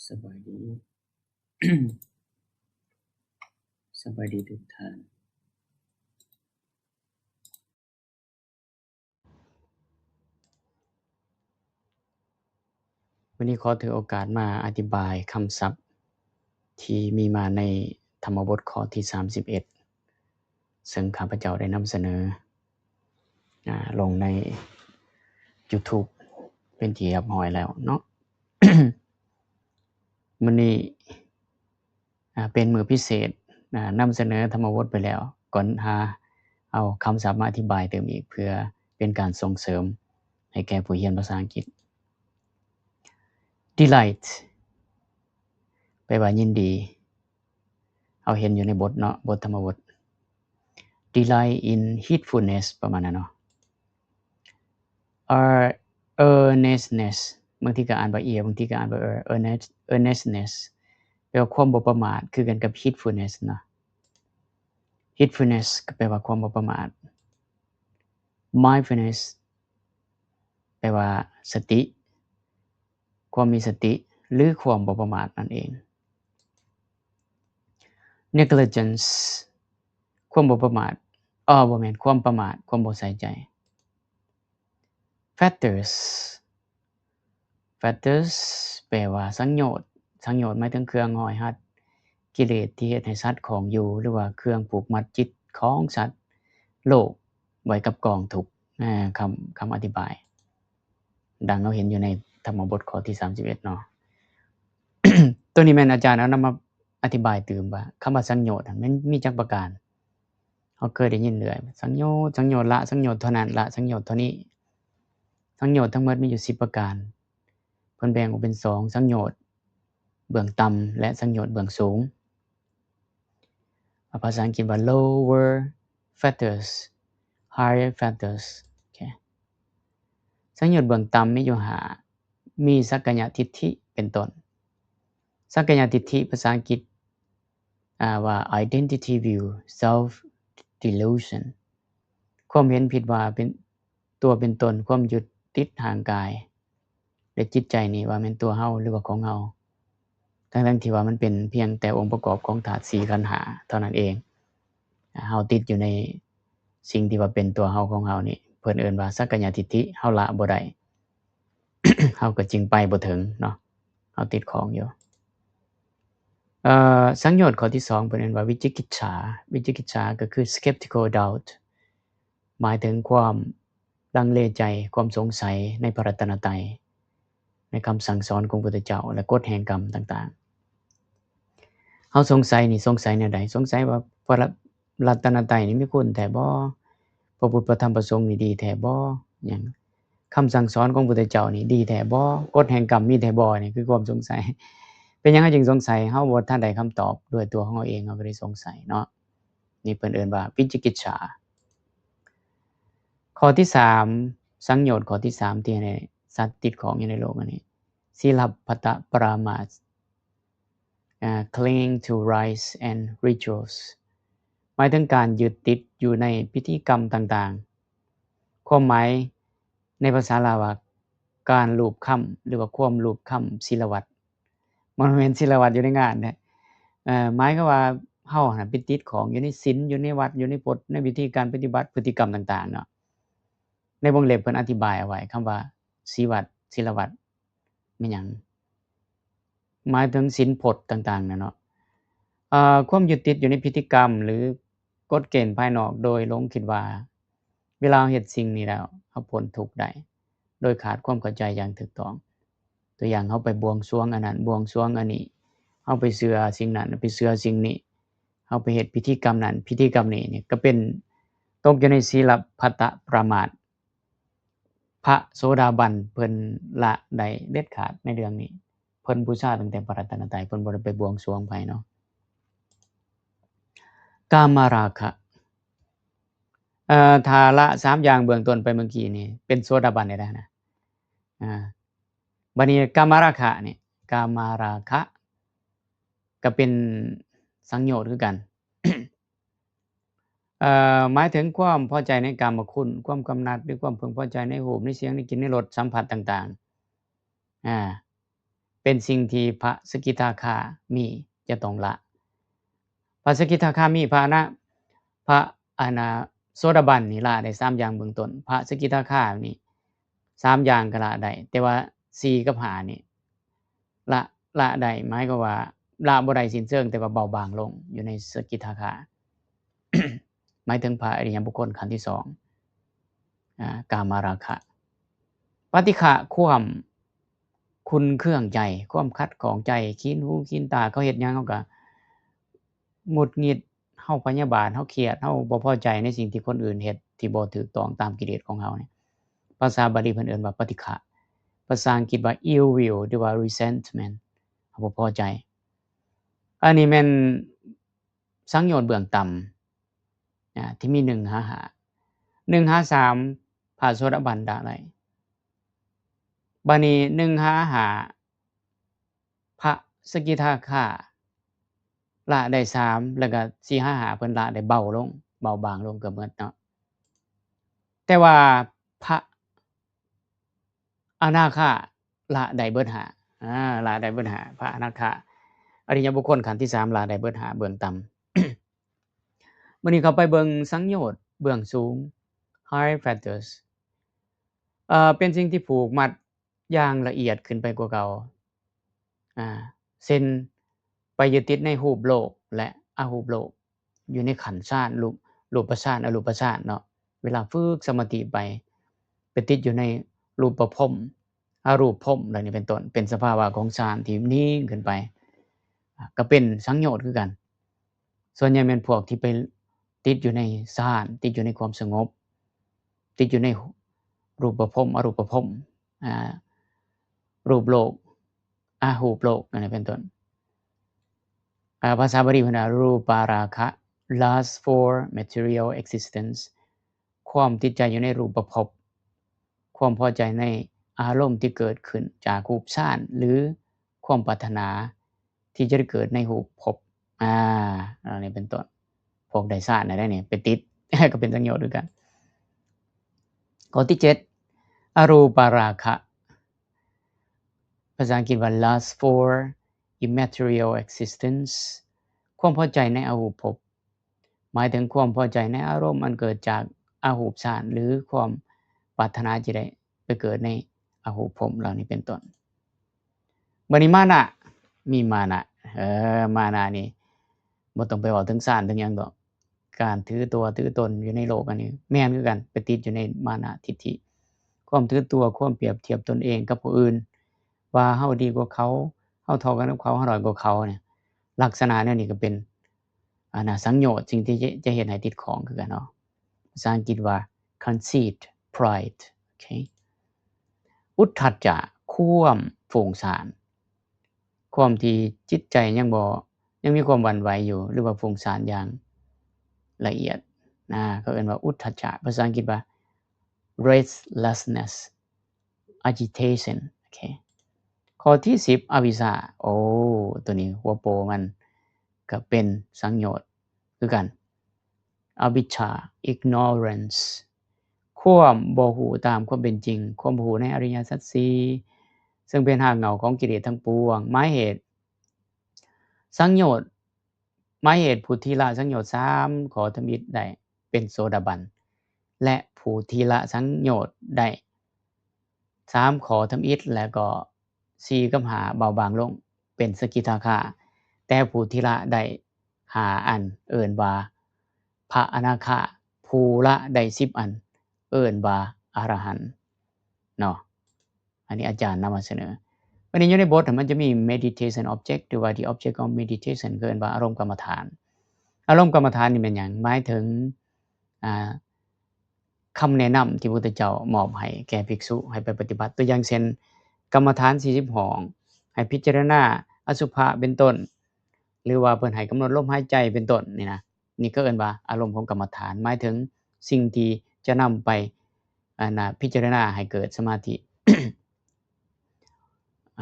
ສະບາຍດີ ສະບາຍດີທຸກທ່ານ. ວັນນີ້ຂໍຖືໂອກາດມາອະທິບາຍຄຳສັບທີ່ມີມາໃນທຳມະບົດຂໍ້ທີສາມສິບເອັດ ເຊິ່ງຂ້າພະເຈົ້າໄດ້ນຳສະເໜີ ອາ ລົງໃນ YouTube ເປັນທີ່ຮຽບຮ້ອຍແລ້ວເນາະ. ມື້ນີ້ ອາ ເປັນມື້ພິເສດ ອາ ນຳສະເໜີທຳມະບົດໄປແລ້ວ ກ່ອນຫາເອົາຄຳສັບມາອະທິບາຍເຕີມອີກ ເພື່ອເປັນການສົ່ງເສີມໃຫ້ແກ່ຜູ້ຮຽນພາສາອັງກິດ. Delight ແປວ່າຍິນດີ. ເຮົາເຫັນຢູ່ໃນບົດເນາະ, ບົດທຳມະບົດ. Delight in heedfulness ປະມານນັ້ນເນາະ. Ear-, earnestness ບາງທີກໍອ່ານວ່າ ear ບາງທີກໍອ່ານວ່າ ear-, earnest-, earnestness ແປວ່າຄວາມບໍ່ປະໝາດ ຄືກັນກັບ heedfulness ເນາະ. Heedfulness ກໍແປວ່າຄວາມບໍ່ປະໝາດ. Mindfulness ແປວ່າສະຕິ, ຄວາມມີສະຕິ ຫຼື ຄວາມບໍ່ປະໝາດນັ້ນເອງ. Negligence ຄວາມບໍ່ປະໝາດ, ເອີ ບໍ່ແມ່ນ, ຄວາມປະໝາດ, ຄວາມບໍ່ໃສ່ໃຈ. Fetters, fetters ແປວ່າສັງໂຍດ, ສັງໂຍດໝາຍເຖິງເຄື່ອງຫ້ອຍຮັດກິເລດທີ່ເຮັດໃຫ້ສັດຂ້ອງຢູ່ ຫຼືວ່າເຄື່ອງຜູກມັດຈິດຂອງສັດໂລກໄວ້ກັບກອງທຸກ. ອາ ຄຳ, ຄຳອະທິບາຍ ດັ່ງເຮົາເຫັນຢູ່ໃນທຳມະບົດຂໍ້ທີສາມສິບເອັດເນາະ. ໂຕນີ້ແມ່ນອາຈານເອົານຳມາອະທິບາຍຕື່ມວ່າ ຄຳວ່າສັງໂຍດນັ້ນ ມັນມີຈັກປະການ? ເຮົາເຄີຍໄດ້ຍິນເລື້ອຍ ສັງໂຍດ, ສັງໂຍດລະ, ສັງໂຍດເທົ່ານັ້ນລະ, ສັງໂຍດເທົ່ານີ້. ສັງໂຍດທັງໝົດມີຢູ່ສິບປະການ. ເພິ່ນແບ່ງອອກເປັນສອງ ສັງໂຍດເບື້ອງຕ່ຳ ແລະ ສັງໂຍດເບື້ອງສູງ. ພາສາອັງກິດວ່າ lower fetters, higher fetters. ໂອເຄ. ສັງໂຍດເບື້ອງຕ່ຳມີຢູ່ຫ້າ ມີສັກກະຍະທິດຖິເປັນຕົ້ນ. ສັກກະຍະທິດຖິພາສາອັງກິດ ອາ ວ່າ identity view, self delusion ຄວາມເຫັນຜິດວ່າເປັນຕົວເປັນຕົນ, ຄວາມຍຶດຕິດຮ່າງກາຍ ແລະ ຈິດໃຈນີ້ວ່າແມ່ນຕົວເຮົາ ຫຼືວ່າຂອງເຮົາ, ທັງໆທີ່ວ່າມັນເປັນພຽງແຕ່ອົງປະກອບຂອງທາດສີ່ຂັນຫ້າເທົ່ານັ້ນເອງ. ເຮົາຕິດຢູ່ໃນສິ່ງທີ່ວ່າເປັນຕົວເຮົາຂອງເຮົານີ້ ເພິ່ນເອີ້ນວ່າສັກກະຍະທິດຖິ, ເຮົາລະບໍ່ໄດ້ ເຮົາກໍຈຶ່ງໄປບໍ່ເຖິງເນາະ, ເຮົາຕິດຂ້ອງຢູ່. ເອີ ສັງໂຍດຂໍ້ທີສອງ ເພິ່ນເອີ້ນວ່າວິຈິກິດສາ. ວິຈິກິດສາກໍຄື skeptical doubt ໝາຍເຖິງຄວາມລັງເລໃຈ, ຄວາມສົງໄສໃນພະລັດຕະນະໄຕ, ໃນຄຳສັ່ງສອນຂອງພະພຸດທະເຈົ້າ ແລະ ກົດແຫ່ງກຳຕ່າງໆ. ເຮົາສົງໄສນີ້ ສົງໄສແນວໃດ? ສົງໄສວ່າພະລັດ ລັດຕະນະໄຕນີ້ມີຄຸນແທ້ບໍ່? ພະພຸດ ພະທຳ ພະສົງນີ້ດີແທ້ບໍ່? ຫຍັງ ຄຳສັ່ງສອນຂອງພະພຸດທະເຈົ້ານີ້ດີແທ້ບໍ່? ກົດແຫ່ງກຳມີແທ້ບໍ່? ນີ້ຄືຄວາມສົງໄສ. ເປັນຫຍັງເຮົາຈຶ່ງສົງໄສ? ເຮົາບໍ່ທັນໄດ້ຄຳຕອບດ້ວຍຕົວຂອງເຮົາເອງ, ເຮົາກໍເລີຍສົງໄສເນາະ. ນີ້ເພິ່ນເອີ້ນວ່າວິຈິກິດສາ. ຂໍ້ທີສາມ ສັງໂຍດຂໍ້ທີສາມທີ່ໃຫ້ສັດຕິດຂ້ອງຢູ່ໃນໂລກອັນນີ້ ສິລະພັດຕະປະລາມາດ ອ່າ cling to rites and rituals ໝາຍເຖິງການຍຶດຕິດຢູ່ໃນພິທີກຳຕ່າງໆ. ຄວາມໝາຍໃນພາສາລາວວ່າ ການລູບຄ້ຳ ຫຼືວ່າຄວາມລູບຄ້ຳສິລະວັດ. ມັນບໍ່ແມ່ນສິລະວັດຢູ່ໃນງານເດ້. ເອີ ໝາຍຄວາມວ່າເຮົາຫັ້ນໄປຕິດຂ້ອງຢູ່ໃນສິນ, ຢູ່ໃນວັດ, ຢູ່ໃນພົດ, ໃນວິທີການປະຕິບັດ, ພຶດຕິກຳຕ່າງໆເນາະ. ໃນວົງເລັບເພິ່ນອະທິບາຍເອົາໄວ້ ຄຳວ່າສິວັດ, ສິລະວັດ ແມ່ນຫຍັງ? ໝາຍເຖິງສິນພົດຕ່າງໆນັ້ນເນາະ. ເອີ ຄວາມຍຶດຕິດຢູ່ໃນພິທີກຳ ຫຼື ກົດເກນພາຍນອກ ໂດຍຫຼົງຄິດວ່າ ເວລາເຮົາເຮັດສິ່ງນີ້ແລ້ວ ເຮົາພົ້ນທຸກໄດ້ ໂດຍຂາດຄວາມເຂົ້າໃຈຢ່າງຖືກຕ້ອງ. ຕົວຢ່າງ ເຮົາໄປບວງສວງອັນນັ້ນ ບວງສວງອັນນີ້, ເຮົາໄປເຊື່ອສິ່ງນັ້ນ ໄປເຊື່ອສິ່ງນີ້, ເຮົາໄປເຮັດພິທີກຳນັ້ນ ພິທີກຳນີ້ ນີ້ກໍເປັນຕົກຢູ່ໃນສິລະພັດຕະປະລາມາດ. ພະໂສດາບັນເພິ່ນລະໄດ້ເດັດຂາດໃນເລື່ອງນີ້. ເພິ່ນບູຊາຕັ້ງແຕ່ພະລັດຕະນະໄຕ, ເພິ່ນບໍ່ໄດ້ໄປບວງສວງໃຜເນາະ. ກາມະລາຄະ ເອີ ຖ້າລະສາມຢ່າງເບື້ອງຕົ້ນໄປເມື່ອກີ້ນີ້ ເປັນໂສດາບັນໄດ້ແລ້ວນະ. ອາ ບັດນີ້ກາມະລາຄະນີ້ ກາມະລາຄະ ກໍເປັນສັງໂຍດຄືກັນ. ເອີ ໝາຍເຖິງຄວາມພໍໃຈໃນກາມະຄຸນ, ຄວາມກຳໜັດ ຫຼື ຄວາມເພິ່ງພໍໃຈໃນຮູບ, ໃນສຽງ, ໃນກິ່ນ, ໃນລົດສຳຜັດຕ່າງໆ. ອາ ເປັນສິ່ງທີ່ພະສະກິທາຄາມີຈະຕ້ອງລະ. ພະສະກິທາຄາມີ ພະອະນະ ພະອະນາ ໂສດາບັນນີ້ລະໄດ້ສາມຢ່າງເບື້ອງຕົ້ນ, ພະສະກິທາຄານີ້ສາມຢ່າງກໍລະໄດ້, ແຕ່ວ່າສີ່ກັບຫ້ານີ້ລະ ລະໄດ້ ໝາຍຄວາມວ່າລະບໍ່ໄດ້ສິ້ນເຊີງ ແຕ່ວ່າເບົາບາງລົງ ຢູ່ໃນສະກິທາຄາ ໝາຍເຖິງພະອະລິຍະບຸກຄົນຂັ້ນທີສອງ ອາ ກາມະລາຄະ. ປະຕິຄະ ຄວາມຂຸ້ນເຄືອງໃຈ ຄວາມຂັດຂ້ອງໃຈ ຂີນຫູຂີນຕາ ເຂົາເຮັດຫຍັງເຮົາກໍຫງຸດຫງິດ ເຮົາພະຍາບາດ ເຮົາຄຽດ ເຮົາບໍ່ພໍໃຈໃນສິ່ງທີ່ຄົນອື່ນເຮັດທີ່ບໍ່ຖືກຕ້ອງຕາມກິເລດຂອງເຮົານີ້ ພາສາບາລີເພິ່ນເອີ້ນວ່າປະຕິຄະ, ພາສາອັງກິດວ່າ ill will ຫຼືວ່າ resentment ເຮົາບໍ່ພໍໃຈ. ອັນນີ້ແມ່ນ ສັງໂຍດເບື້ອງຕ່ຳ ອາ ທີ່ມີໜຶ່ງຫາຫ້າ ໜຶ່ງຫາສາມ ພະໂສດາບັນລະໄດ້. ບາດນີ້ໜຶ່ງຫາຫ້າ ພະສະກິທາຄາລະໄດ້ສາມ ແລ້ວກໍສີ່ຫາຫ້າເພິ່ນລະໄດ້ເບົາລົງ ເບົາບາງລົງເກືອບໝົດເນາະ. ແຕ່ວ່າພະ ອະນາຄາລະໄດ້ເບິດຫ້າ ອາ ລະໄດ້ເບິດຫ້າ ພະອະນາຄາ ອະລິຍະບຸກຄົນຂັ້ນທີສາມລະໄດ້ເບິດຫ້າເບື້ອງຕ່ຳ. ມື້ນີ້ເຂົ້າໄປເບິ່ງສັງໂຍດເບື້ອງສູງ higher fetters ເອີ ເປັນສິ່ງທີ່ຜູກມັດຢ່າງລະອຽດຂຶ້ນໄປກວ່າເກົ່າ ອາ ເຊັ່ນ ໄປຍຶດຕິດໃນຮູບໂລກ ແລະ ອະຮູບໂລກ ຢູ່ໃນຂັ້ນຊານ ຮູບ ຮູບປະຊານ ອະຮູບປະຊານເນາະ. ເວລາຝຶກສະມາທິໄປ ໄປຕິດຢູ່ໃນຮູບປະພົມ ອະຮູບພົມ ແບບນີ້ເປັນຕົ້ນ ເປັນສະພາວະຂອງຊານທີ່ຍິ່ງຂຶ້ນໄປ ກໍເປັນສັງໂຍດຄືກັນ. ສ່ວນໃຫຍ່ແມ່ນພວກທີ່ໄປຕິດຢູ່ໃນຊານ ຕິດຢູ່ໃນຄວາມສະຫງົບ ຕິດຢູ່ໃນຮູບປະພົມ ອະຮູບປະພົມ ອາ ຮູບໂລກ ອະຮູບໂລກ ອັນນີ້ເປັນຕົ້ນ. ອາ ພາສາບາລີເພິ່ນວ່າ ຮູປາລາຄະ lust for material existence ຄວາມຕິດໃຈຢູ່ໃນຮູບປະພົບ ຄວາມພໍໃຈໃນອາລົມທີ່ເກີດຂຶ້ນຈາກຮູບຊານ ຫຼື ຄວາມປາດຖະໜາທີ່ຈະໄດ້ເກີດໃນຮູບພົບ ອາ ອັນນີ້ເປັນຕົ້ນ. ພວກໄດ້ຊາດນັ້ນແຫຼະນີ້ໄປຕິດ ກໍເປັນສັງໂຍດຄືກັນ. ຂໍ້ທີເຈັດ ອະຮູປາລາຄະ ພາສາອັງກິດວ່າ lust for immaterial existence ຄວາມພໍໃຈໃນອະຮູບພົບ ໝາຍເຖິງຄວາມພໍໃຈໃນອາລົມອັນເກີດຈາກອະຮູບຊານ ຫຼື ຄວາມປາດຖະໜາທີ່ໄດ້ໄປເກີດໃນອະຮູບພົມເຫຼົ່ານີ້ເປັນຕົ້ນ. ບັດນີ້ມານະ ມີມານະ ເອີ ມານະນີ້ບໍ່ຕ້ອງໄປເວົ້າເຖິງຊານເຖິງຫຍັງດອກ ການຖືຕົວຖືຕົນຢູ່ໃນໂລກອັນນີ້ແມ່ນຄືກັນ ໄປຕິດຢູ່ໃນມານະທິດຖິ ຄວາມຖືຕົວ ຄວາມປຽບທຽບຕົນເອງກັບຜູ້ອື່ນ ວ່າເຮົາດີກວ່າເຂົາ ເຮົາເທົ່າກັນກັບເຂົາ ເຮົາດ້ອຍກວ່າເຂົານີ້ ລັກສະນະແນວນີ້ກໍເປັນ ອັນນະ ສັງໂຍດ ສິ່ງທີ່ຈະ ຈະເຮັດໃຫ້ຕິດຂ້ອງຄືກັນເນາະ. ພາສາອັງກິດວ່າ conceit, pride ໂອເຄ. ອຸດທັດຈະ ຄວາມຟຸ້ງສ້ານ ຄວາມທີ່ຈິດໃຈຍັງບໍ່ ຍັງມີຄວາມຫວັ່ນໄຫວຢູ່ ຫຼືວ່າຟຸ້ງສ້ານຢ່າງລະອຽດນະ ເຂົາເອີ້ນວ່າອຸດທັດຈະ ພາສາອັງກິດວ່າ restlessness, agitation ໂອເຄ. ຂໍ້ທີສິບ ອະວິຊາ ໂອ້ ຕົວນີ້ຫົວໂປມັນກໍເປັນສັງໂຍດຄືກັນ ອະວິຊາ ignorance ຄວາມບໍ່ຮູ້ຕາມຄວາມເປັນຈິງ ຄວາມບໍ່ຮູ້ໃນອະລິຍະສັດສີ່ ເຊິ່ງເປັນຮາກເຫງົ້າຂອງກິເລດທັງປວງ. ໝາຍເຫດ ສັງໂຍດ ໝາຍເຫດ ພູທິລະສັງໂຍດສາມຂໍ້ທຳອິດໄດ້ເປັນໂສດາບັນ ແລະ ພູທິລະສັງໂຍດໄດ້ສາມຂໍ້ທຳອິດ ແລະ ກໍສີ່ກັບຫ້າເບົາບາງລົງເປັນສະກິທາຄາ, ແຕ່ພູທິລະໄດ້ຫ້າອັນ ເອີ້ນວ່າພະອະນາຄາ, ພູລະໄດ້ສິບອັນ ເອີ້ນວ່າອະລະຫັນເນາະ. ອັນນີ້ອາຈານນຳມາສະເໜີ. ບັດນີ້ຢູ່ໃນບົດມັນຈະມີ meditation object ຫຼືວ່າ the object of meditation ຄືເອີ້ນວ່າອາລົມກຳມະຖານ. ອາລົມກຳມະຖານນີ້ແມ່ນຫຍັງ? ໝາຍເຖິງ ອາ ຄຳແນະນຳທີ່ພະພຸດທະເຈົ້າມອບໃຫ້ແກ່ພິກສຸໃຫ້ໄປປະຕິບັດ. ຕົວຢ່າງເຊັ່ນ ກຳມະຖານສີ່ສິບຫ້ອງ ໃຫ້ພິຈາລະນາອະສຸພະເປັນຕົ້ນ ຫຼືວ່າເພິ່ນໃຫ້ກຳນົດລົມຫາຍໃຈເປັນຕົ້ນນີ້ນະ. ນີ້ກໍເອີ້ນວ່າອາລົມຂອງກຳມະຖານ ໝາຍເຖິງສິ່ງທີ່ຈະນຳໄປ ອັນນະ ພິຈາລະນາໃຫ້ເກີດສະມາທິ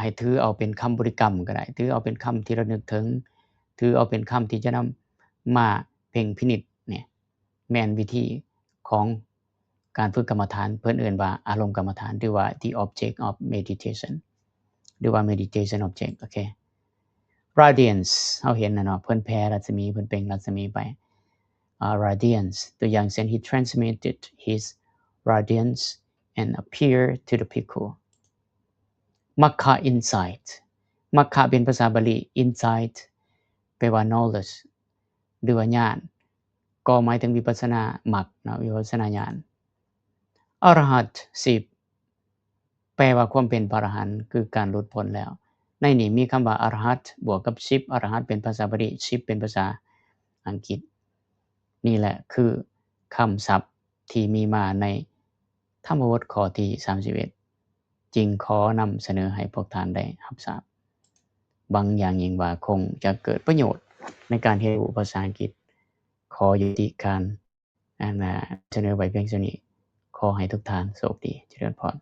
ໃຫ້ຖືເອົາເປັນຄຳບໍລິກຳກໍໄດ້ ຖືເອົາເປັນຄຳທີ່ລະນຶກເຖິງ ຖືເອົາເປັນຄຳທີ່ຈະນຳມາເພັ່ງພິນິດນີ້ ແມ່ນວິທີຂອງການຝຶກກຳມະຖານ ເພິ່ນເອີ້ນວ່າອາລົມກຳມະຖານ ຫຼືວ່າ the object of meditation. ຫຼືວ່າ meditation object ໂອເຄ radiance ເຮົາເຫັນນະເນາະ ເພິ່ນແຜ່ລັດສະໝີ ເພິ່ນເປັ່ງລັດສະໝີໄປ uh, radiance ຕົວຢ່າງເຊັ່ນ he transmitted his radiance and appear to the bhikkhu. Magga insight, magga ເປັນພາສາບາລີ insight ແປວ່າ knowledge ຫຼືວ່າຍານ ກໍໝາຍເຖິງວິປັດສະນາມັກເນາະ ວິປັດສະນາຍານ ອະຣະຫັດສິບ ແປວ່າຄວາມເປັນພະອະຣະຫັນ ຄືການຫຼຸດພົ້ນແລ້ວ. ໃນນີ້ມີຄຳວ່າອະຣະຫັດ ບວກກັບສິບ ອະຣະຫັດເປັນພາສາບາລີ ສິບເປັນພາສາອັງກິດ. ນີ້ແຫຼະຄືຄຳສັບທີ່ມີມາໃນທຳມະບົດຂໍ້ທີສາມສິບເອັດ ຈຶ່ງຂໍນຳສະເໜີໃຫ້ພວກທ່ານໄດ້ຮັບຊາບ. ຫວັງຢ່າງຍິ່ງວ່າຄົງຈະເກີດປະໂຫຍດໃນການຮຽນຮູ້ພາສາອັງກິດ. ຂໍຍຸຕິການ ອັນນາ ສະເໜີໄວ້ພຽງສ່ຳນີ້. ຂໍໃຫ້ທຸກທ່ານໂຊກດີ. ຈະເລີນພອນ.